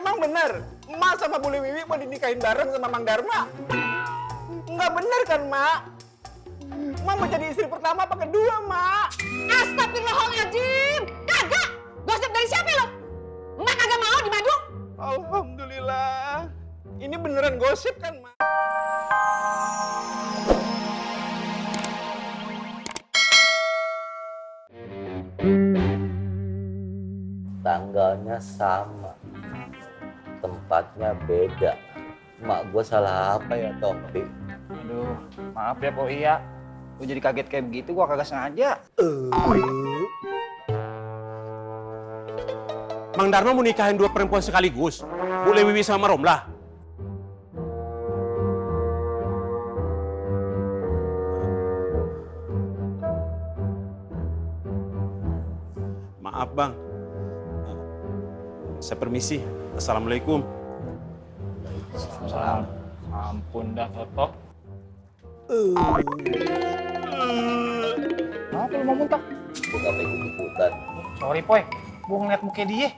Emang bener, Emak sama Bule Wiwi mau dinikahin bareng sama Mang Darma? Nggak bener kan, Mak? Emak mau jadi istri pertama apa kedua, Mak? Astagfirullahaladzim! Kagak! Gosip dari siapa lo? Emak kagak mau dimadu? Alhamdulillah. Ini beneran gosip kan, Mak? Tanggalnya sama, tempatnya beda. Mak gue salah apa ya, Tompi? Aduh, maaf ya Po Iya. Gue jadi kaget kayak begitu, gue kagak sengaja. Mang Darma mau nikahin dua perempuan sekaligus. Bule Wiwi sama Romlah. Maaf Bang. Saya permisi. Assalamualaikum. Salam. Ampun dah, Toto. Kenapa lu mau muntah? Gue gak pengen ikut-ikutan. Sorry, Poy. Gue ngeliat muka dia.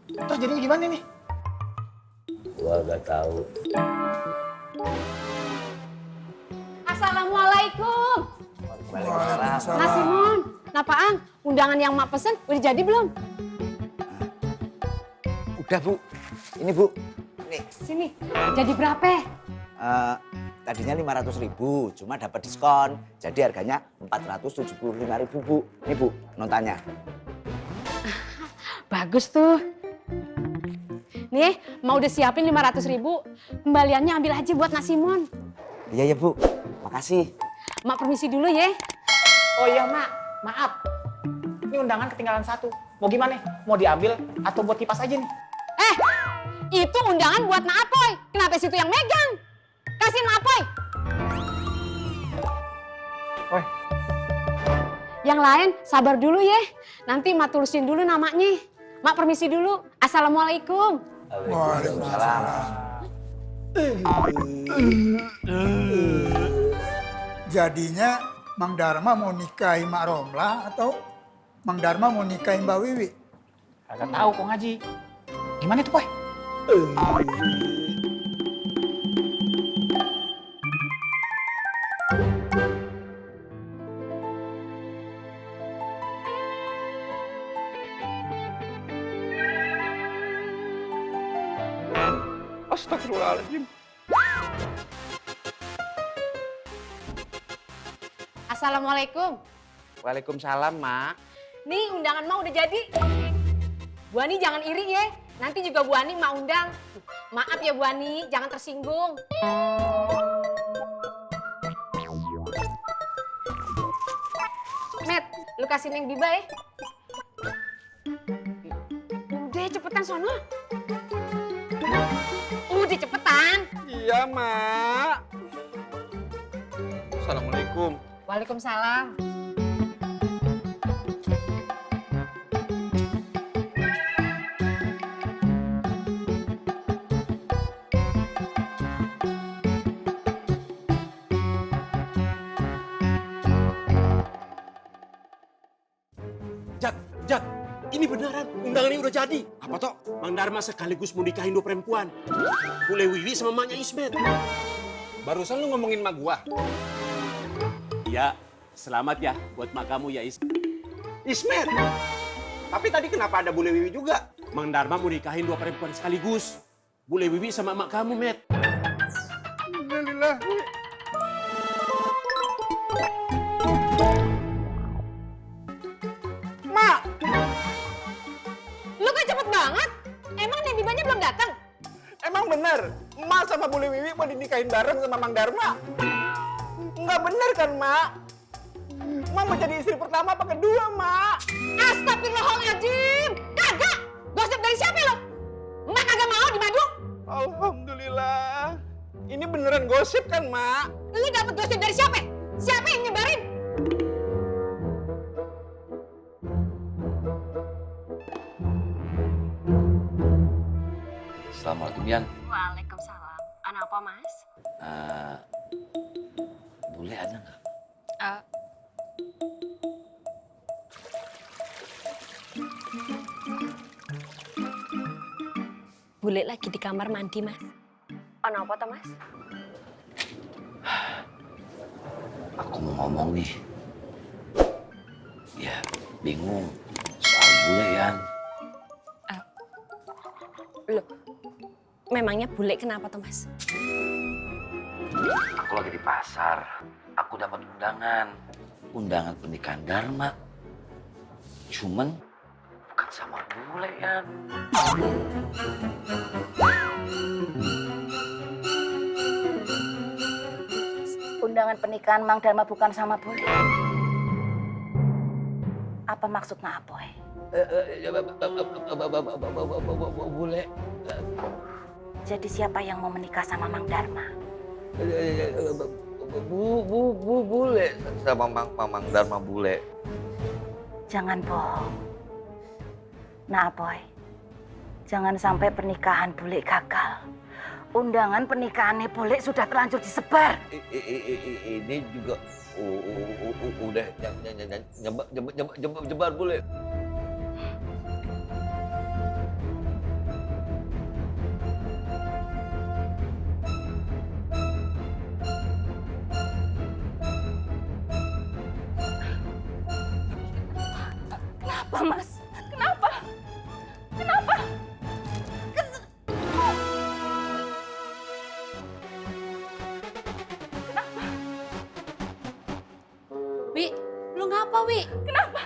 Terus jadinya gimana nih? Gue gak tahu. Assalamualaikum. Waalaikumsalam. Mas Simon, napaan? Undangan yang mak pesen udah jadi belum? Udah Bu, ini Bu. Nih, Sini, jadi berapa? tadinya 500.000, cuma dapat diskon. Jadi harganya 475.000 Bu. Ini Bu, notanya. Bagus tuh. Nih, mau udah siapin 500.000. Kembaliannya ambil aja buat Mas Simon. Iya ya Bu, makasih. Mak permisi dulu ya. Oh iya, Mak. Maaf. Ini undangan ketinggalan satu. Mau gimana? Mau diambil atau buat kipas aja nih? Itu undangan buat Naapoy. Kenapa situ yang megang? Kasih Naapoy. Poy. Yang lain sabar dulu ya. Nanti Mak tulisin dulu namanya. Mak permisi dulu. Assalamualaikum. Waalaikumsalam. Jadinya Mang Darma mau nikahi Mak Romlah atau Mang Darma mau nikahi Mbak Wiwi? Kagak tahu kok Ngaji. Gimana itu, Poy? Astagfirullahaladzim. Assalamualaikum. Waalaikumsalam, Mak. Nih undangan Mak udah jadi. Bu Ani jangan iri ya. Nanti juga Bu Ani Mak undang. Maaf ya Bu Ani, jangan tersinggung. Met, lu kasih Neng Biba ya. Udah cepetan sono. Udah cepetan. Iya, Mak. Assalamualaikum. Waalaikumsalam. Jak, ini beneran. Undangan ini udah jadi. Apa toh? Mang Darma sekaligus mau nikahin dua perempuan. Bule Wiwi sama maknya Ismet. Barusan lu ngomongin mak gua. Ya, selamat ya buat mak kamu ya Ismet. Tapi tadi kenapa ada Bule Wiwi juga? Mang Darma mau nikahin dua perempuan sekaligus. Bule Wiwi sama mak kamu, Met. Alhamdulillah. Mak, Lu kan cepet banget. Emang Neng Bibanya belum datang? emang bener Emak sama Bule Wiwi mau dinikahin bareng sama Mang Darma? Nggak bener kan, Mak? Emak mau jadi istri pertama apa kedua, Mak? Astagfirullahaladzim! Kagak! Gosip dari siapa lo? Emak kagak mau dimadu? Alhamdulillah. Ini beneran gosip kan, Mak? Lu dapet gosip dari siapa? Siapa yang nyebarin? Assalamualaikum, Yan. Waalaikumsalam. Anak apa, Mas? Bule ada nggak? Bule lagi di kamar mandi, Mas. Ono apa toh, Mas? Aku mau ngomong nih. Ya, bingung soal bule, Yan. Loh, memangnya bule kenapa toh, Mas? Aku lagi di pasar. Aku dapat undangan pernikahan Dharma. Cuman bukan sama bule, Yan. Undangan pernikahan Mang Dharma bukan sama bule. Apa maksudnya Apoy? Bule. Jadi siapa yang mau menikah sama Mang Dharma? Bule sama Mang Dharma bule. Jangan bohong. Nah Apoy, jangan sampai pernikahan bule gagal. Undangan pernikahannya bule sudah terlanjur disebar. Ini juga udah nyebar bule. Kenapa Mas? Kenapa? Kenapa? Wi, lu ngapa, Wi? Kenapa?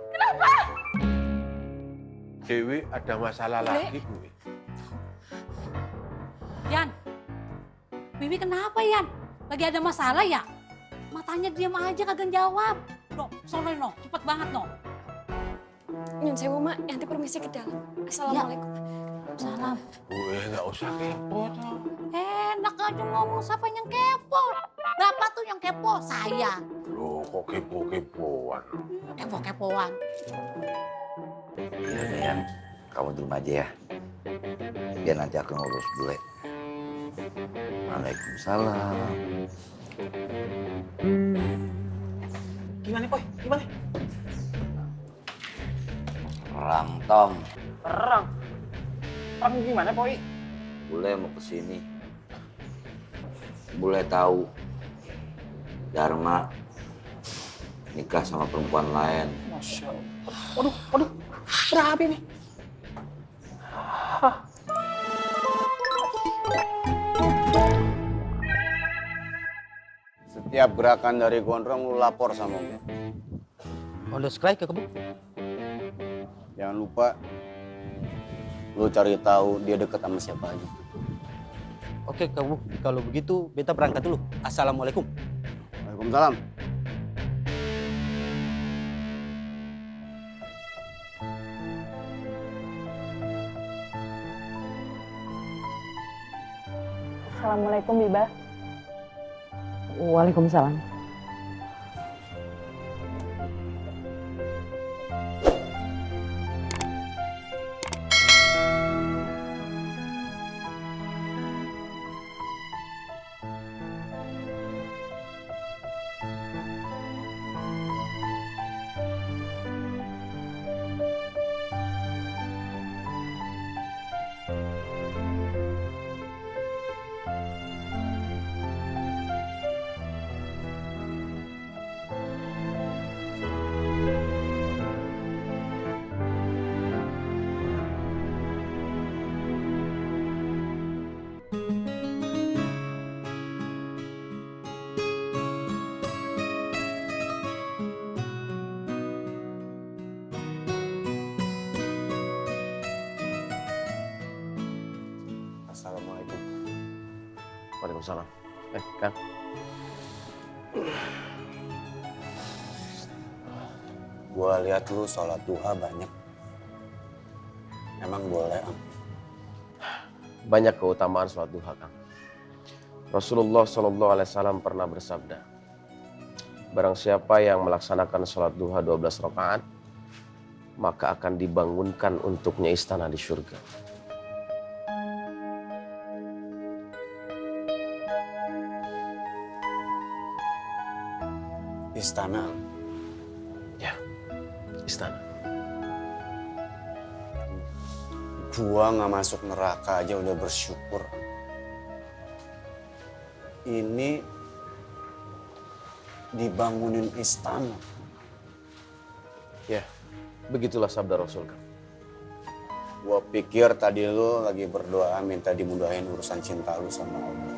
Kenapa? Dewi ada masalah lagi, Bu. Yan, Wiwi kenapa, Yan? Lagi ada masalah ya? Matanya diam aja kagak jawab. No, soalnya no, cepet banget no. Nyun sewu, Mak. Yanti permisi ke dalam. Assalamualaikum. Salam. Gue nggak usah kepo toh. Enak aja ngomong siapa yang kepo. Bapak tuh yang kepo, saya. Loh, kok kepo-kepoan? Kepo-kepoan. Iya, Yan. Kamu di rumah aja ya. Biar nanti aku ngurus bule. Waalaikumsalam. Gimana, Poy? Gimana? Perang, Tom. Perang. Perang gimana, Poy? Bule mau kesini. Bule tahu Dharma nikah sama perempuan lain. Masya Allah. Waduh. Berapa ini? Setiap gerakan dari Gondrong lu lapor sama gue. Udah sekali ke kebun. Jangan lupa lu cari tahu dia deket sama siapa aja. Oke, kamu kalau begitu beta berangkat dulu. Assalamualaikum. Waalaikumsalam. Assalamualaikum Biba. Waalaikumsalam. Assalamualaikum. Waalaikumsalam. Kang. Gua lihat lu sholat duha banyak. Emang boleh, Am? Banyak keutamaan sholat duha, Kang. Rasulullah SAW pernah bersabda, barang siapa yang melaksanakan sholat duha 12 rakaat, maka akan dibangunkan untuknya istana di surga. Istana. Ya, istana. Gua nggak masuk neraka aja udah bersyukur. Ini dibangunin istana. Ya, begitulah sabda Rasul, Kang. Gua pikir tadi lu lagi berdoa minta dimudahin urusan cinta lu sama Allah.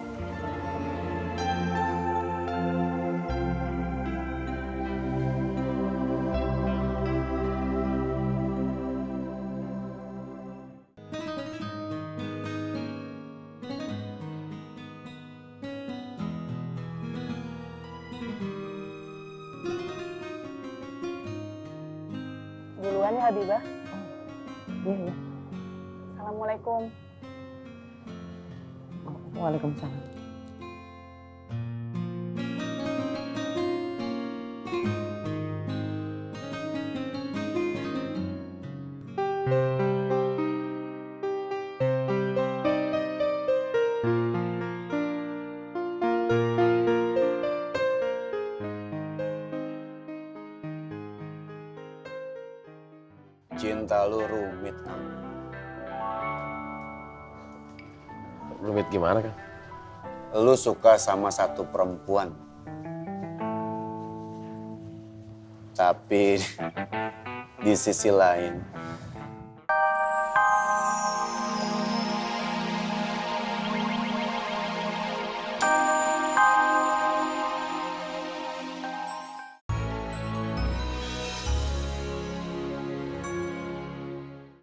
Duluan ya Habibah. Iya. Assalamualaikum. Waalaikumsalam. Cinta lu rumit, Kang. Rumit gimana, Kang? Lu suka sama satu perempuan. Tapi di sisi lain,